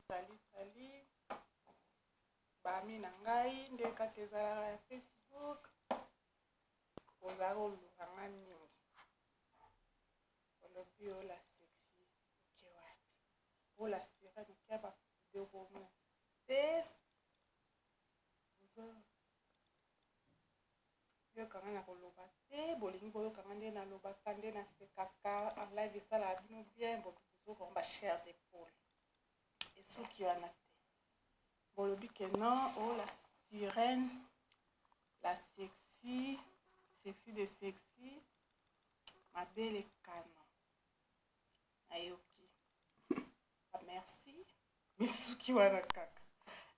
Sali sali bami na ngai nde kaka ezalaka ya Facebook, ozala koluka nga mingi, olobi ola sexy oke wapi, ola sirene oke ba video bomona te, bozo yoka nga na koloba te, bolingi boyoka nga nde nalobaka nde nasekaka en live esalaka bino bien, bozokongo ba chair de poule esuki wana te. Bolobi ke non, oh la sirène, la sexy, sexy de sexy, mabele kano. Nayoki. Ah, merci. Mais suki wana kaka.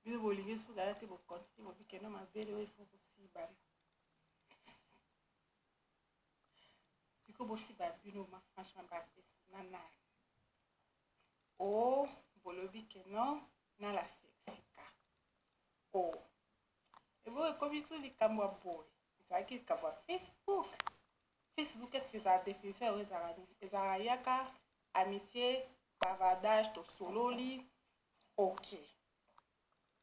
Bino bolingi suki ala te, bokontinue bobi ke non, mabele oyo ifo kosibana. Sikoyo bosiba bino ma franchement ba Facebook na nani? Oh, bolobi ke non, na la sexika. Oh. Ebo ekomi so likambo ya boye. Ezalaki likambo ya Facebook. Facebook, est-ce que ezala définition yango ezalaka nini? Ezalaka yaka amitié, bavardage, tosololi. Ok.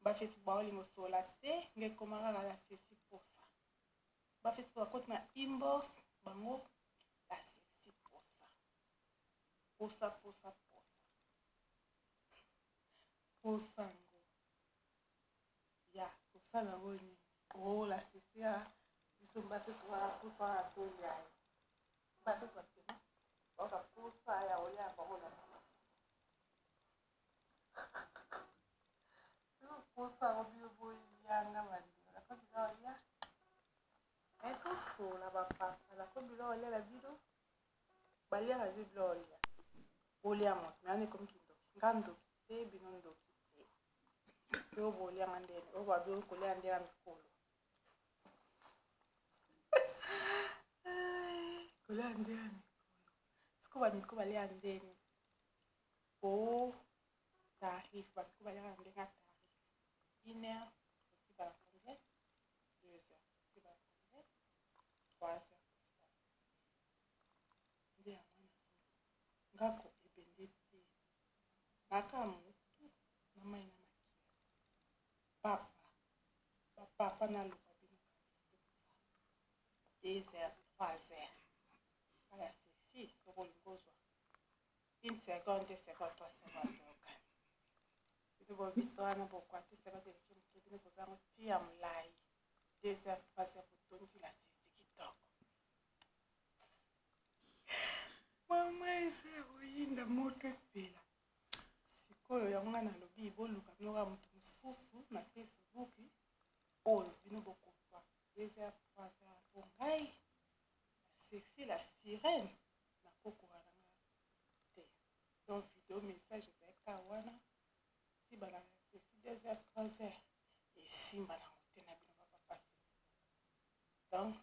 Ba Facebook baolinga osolola te, nge ekoma kaka la sexy posa. Ba Facebook bakoti na inbox bango la sexy posa. Posa, posa, posa. Posa ngo. Ya, kosala yango nini? Oh, la sexy ya biso ba Facebook wana posa wana tolia ye. Ba Facebook bakende baoka posa ya kolia bango la sexy. Siko posa yango bino bolianga bandeko nakomi biloko olia etosola bapapa nakomi biloko olia na bino baliaka bino biloko olia bolia moto me wana ekomi kindoki nga ndoki te bino ndoki te siko bolianga ndene oyo babi kolia nde ya mikolo kolia nde ya mikolo siko bamikolo balia ndeni o tarif bamikolo baliaka na ndenge ya tarif une heure osiba na combien, 2 heures osiba na combien, 3 heures osiba na combien. Nde yango nazoloba ngako ebende te naka motu na mai na makila papa bapapa naloba bino kabiste boza 2 heures 3 heures kala sexy soki olingi ozwa une seconde, 2 secondes, 3 secondes toyokani bino bobito wana bokwa te seconde eleki moke bino bozango ti ya molai 2 heures 3 heures botondi la sexy kitoko mama eza ya koyinda moto epela. Sikoyo yango nga nalobi boluka bino kaka moto mosusu na Facebook oyo bino bokozwa 2 heures 3 heures mpo ngai la sexy la sirène nakokoka na nga te. Donc video message ezali kaka wana siba na sexy 2 heures 3 heures esimba nango te na bino bapapa Facebook. Donc